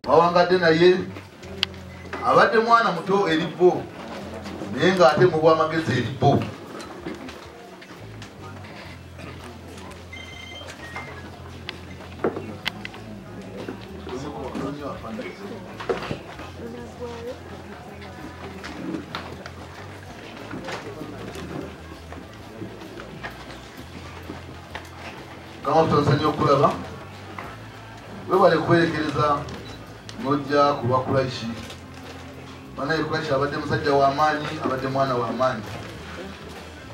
Bawangadde naye abadde mwana muto eri bo naye ng'ate mu bw'amagezi eri bo. Kama tutanzania okulaba webale kwerekereza n'ojja ku lwa Kuraishi. Banaye Kuraishi abadde musajja w'amaanyi, abadde mwana w'amaanyi.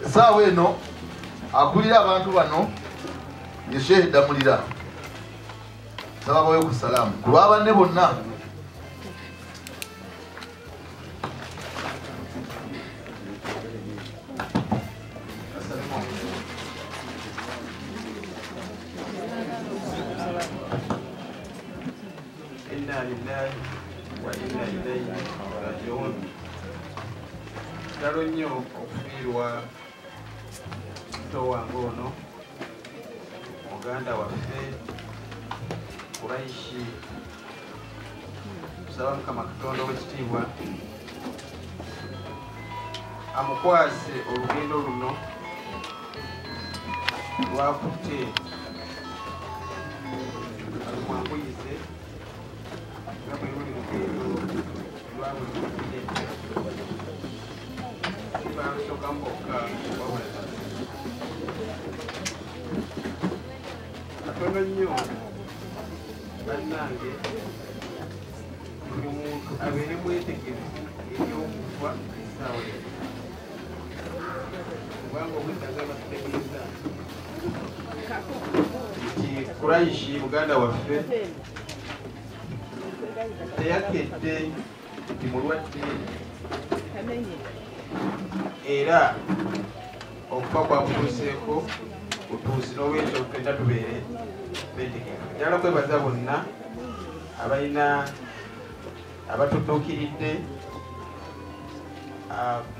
Essaawa eno akulira abantu bano ye Sheikh Damulira. Nsaba bawe ku salaamu ku lwa banne bonna. Inna lillahi wa inna ilayhi raji'un. Kitalo nnyo okufiirwa muto wange ono, muganda waffe Kuraishi. Tusaba Mukama Katonda ow'ekitiibwa amukwase olugendo luno lwakutte, alumwanguyize nga bwe luli lugendo lwa buli muntu yenna, si balusookamu bokka wabula katono nnyo. Bannange, buli muntu abeere mwetegefu eri okufa essaawa eno, kubanga obwedda batutegeeza nti Kuraishi muganda waffe teyakedde nti mulwadde, era okufa kwamutuuseeko butuusi. N'olwekyo ffenna tubeere beetegefu. Njagala kwebaza bonna abalina abatutuukiridde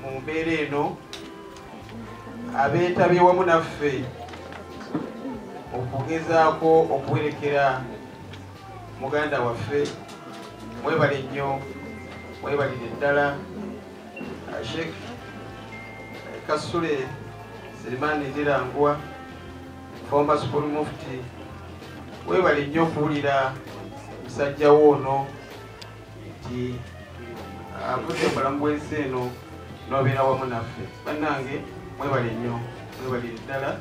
mu mbeera eno, abeetabye wamu naffe okugezaako okuwerekera muganda waffe. Mwebale nnyo, mwebalire ddala. Sheikh Kasule Selemani Ndirangwa, former Supreme Mufti, webale nnyo okuwulira musajja wo ono nti avudde mu bulamu bw'ensi eno n'obeera wamu naffe. Bannange mwebale nnyo, mwebalire ddala.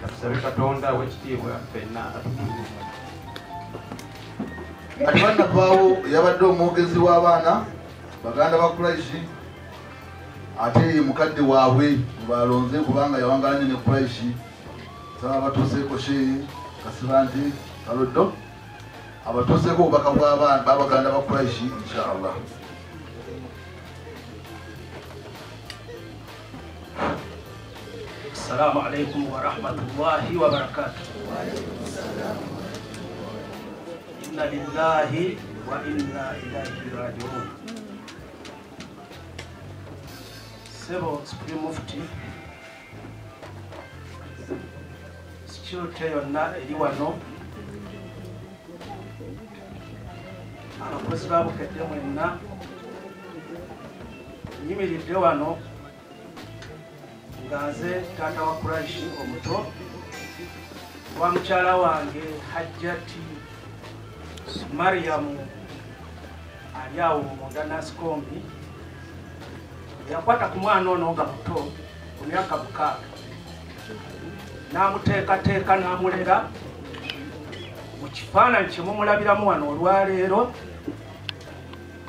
Tusabe Katonda ow'ekitiibwa ffenna atukuume. Kati bannavaawo yabadde omwogezi w'abaana baganda ba Kuraishi, ate ye mukadde waabwe balonze kubanga yawangala nnyo ne Kuraishi. Nsaba abatuuseeko Sheikh Kasibante Kaloddo abatuuseeko obubaka bw'abaana b'abaganda ba Kuraishi insha Allah. Assalamu alaikum wa rahmatullahi wa barakatuh. Inna lillahi wa inna ilayhi raji'un. Ssebo Supreme Mufti, security yonna eri wano, abakozi ba Bukedde mwenna, nyimiridde wano nga nze taata wa Kuraishi omuto wa mukyala wange Hajjati Mariamu ali awo munda Nansikombi. Yakwata ku mwana ono nga muto ku myaka 6 n'amuteekateeka n'amulera mu kifaananyi kye mumulabiramu wano olwaleero,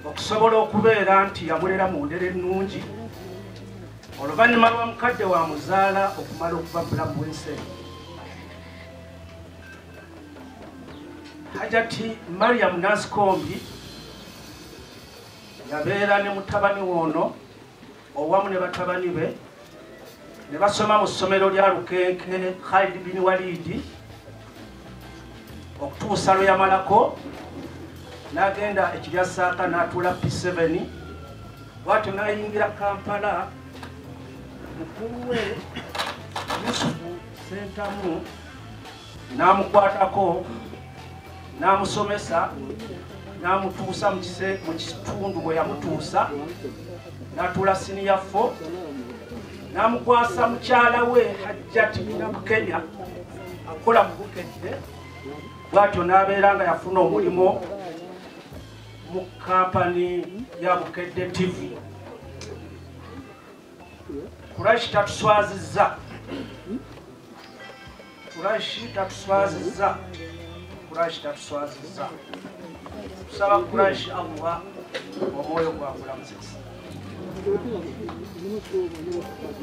okusobola okubeera nti yamulera mu ndera ennungi oluvannyuma lwa mukadde wa muzaala okumala okuva mu bulamu bw'ensi eno. Hajjati Mariam Nansikombi yabeera ne mutabani wono owamu ne batabani be ne basoma mu ssomero lya Lukenke Khalid bin Walid okutuusa lwe yamalako n'agenda e Kiryasaaka n'atuula P7, bw'atyo n'ayingira Kampala Mukulu we Yusufu Sentamu n'amukwatako n'amusomesa n'amutuusa mu kitundu bwe yamutuusa n'atuula siniya 4 n'amukwasa mukyala we Hajjati Nabukenya akola mu Bukedde, bw'atyo n'abeera nga yafuna omulimu mu kampani ya Bukedde TV. Kuraishi tatuswazizza, Kuraishi tatuswazizza, Kuraishi tatuswazizza. Tusaba Kuraishi Allah omwoyo gwakulamusisa.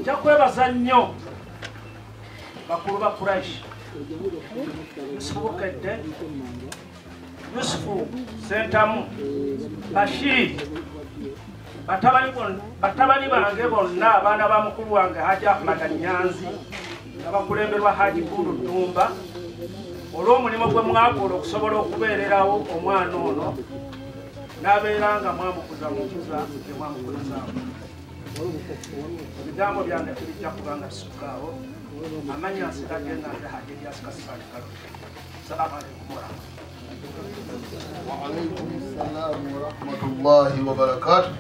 Nja kwebaza nnyo bakulu ba Kuraishi, Yusufu Bukedde, Yusufu Sentamu, Bashiri, batabani bange bonna, abaana ba mukulu wange Haji Ahmad Nyanzi nga bakulemberwa Haji Kulu Ddumba, olw'omulimu gwe mwakola okusobola okubeererawo omwana ono n'abeera nga mwamukuza mukuza gye mwamukulizaawo. Ebigambo byange tebijja kubanga bisukkaawo. Amannya nsigadde nga nze Haji Elias Kasibante Kalule. Salaamu alaikum warahmatullahi. Wa alaikum salaam wa rahmatullahi wa barakatuh.